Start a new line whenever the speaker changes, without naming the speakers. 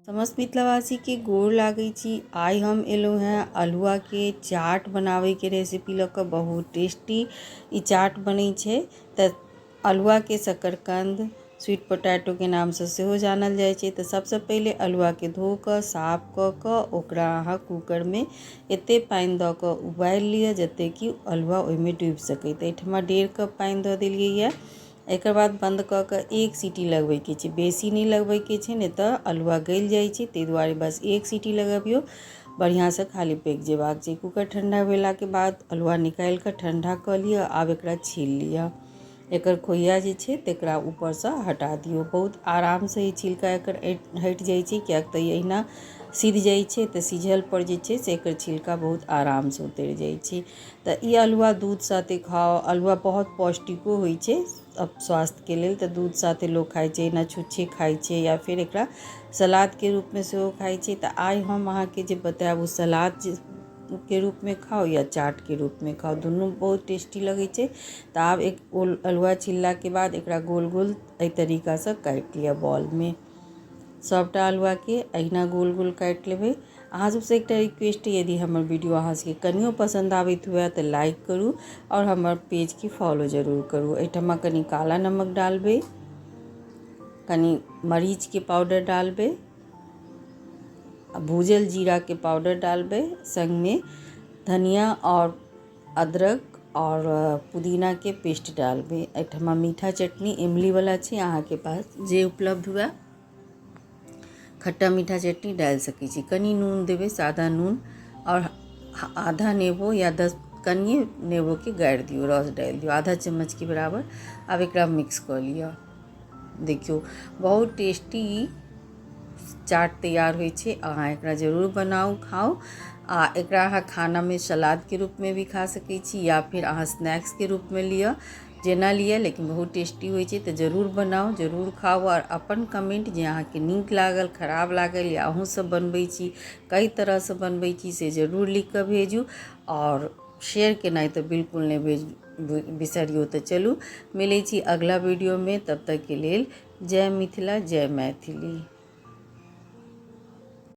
समस्त मिथिलावासीके गोर लागै छी। आइ हम एलहुँ हेँ अल्हुआके चाट बनाबैके रेसिपी लऽ कऽ। बहुत टेस्टी ई चाट बनै छै। तऽ अल्हुआके शकरकन्द, स्वीट पोटैटोके नामसँ सेहो जानल जाइ छै। तऽ सबसँ पहिले अल्हुआके धो कऽ साफ कऽ कऽ ओकरा अहाँ कूकरमे एतेक पानि दऽ कऽ उबालि लिअ जतेक कि अल्हुआ ओहिमे डूबि सकै। तऽ एहिठमा 1.5 कप पानि दऽ देलियैए। एकर बाद बन्द कऽ कऽ 1 सीटी लगबैके छै, बेसी नहि लगबैके छै, नहि तऽ अल्हुआ गलि जाइ छै। ताहि दुआरे बस 1 सीटी लगबियौ, बढ़िआँसँ खाली पकि जेबाक छै। कूकर ठण्डा भेलाके बाद अल्हुआ निकालि कऽ ठण्डा कऽ लिअ। आब एकरा छील लिअ, एकर खोइया जे छै तकरा ऊपरसँ हटा दियौ। बहुत आरामसँ ई छिलका एकर हटि जाइ छै, किएक तऽ ई एहिना सिझ जाइ छै। तऽ सिझलपर जे छै से एकर छिलका बहुत आरामसँ उतरि जाइ छै। तऽ ई अल्हुआ दूध साथे खाउ। अल्हुआ बहुत पौष्टिको होइ छै स्वास्थ्यके लेल। तऽ दूध साथे लोक खाइ छै, एना छुच्छे खाइ छै, या फेर एकरा सलादके रूपमे सेहो खाइ छै। तऽ आइ हम अहाँके जे बतायब ओ सलाद के रूपमे खाउ या चाटके रूपमे खाउ, दुनू बहुत टेस्टी लगै छै। तऽ आब एक अल्हुआ छिललाके बाद एकरा गोल गोल एहि तरीकासँ काटि लिअ बॉलमे। सभटा अल्हुआके अहिना गोल गोल काटि लेबै। अहाँ सबसँ एकटा रिक्वेस्ट, यदि हमर वीडियो अहाँ सबके कनियो पसन्द आबैत हुए तऽ लाइक करू आओर हमर पेजके फॉलो जरूर करू। एहिठमा कनि काला नमक डालबै, कनि मरीचके पाउडर डालबै, आ भूजल जीराके पाउडर डालबै, सङ्गमे धनिया आओर अदरक आओर पुदीनाके पेस्ट डालबै। एहिठमा मीठा चटनी इमलीवला छै, अहाँके पास जे उपलब्ध हुए खट्टा मीठा चटनी डालि सकै छी। कनि नून देबै, सादा नून, आओर आधा नेबो या 10 कनिए नेबोके गाड़ि दियौ, रस डालि दियौ आधा चम्मचके बराबर। आब एकरा मिक्स कऽ लिअ। देखियौ, बहुत टेस्टी चाट तैयार होइ छै। अहाँ एकरा जरूर बनाउ, खाउ। आ एकरा अहाँ खानामे सलादके रूपमे भी खा सकै छी, या फिर अहाँ स्नैक्सके रूपमे लिअ, जेना लिअ, लेकिन बहुत टेस्टी होइ छै। तऽ जरूर बनाउ, जरूर खाउ, आओर अपन कमेंट जे अहाँके नीक लागल, खराब लागल, या अहूँ सब बनबै छी, कई तरहसँ बनबै छी, से जरूर लिख कऽ भेजू। आओर शेयर केनाइ तऽ बिल्कुल नहि भेज बिसरियौ। तऽ चलू, मिलै छी अगला वीडियोमे, तब तकके लेल जय मिथिला, जय मैथिली।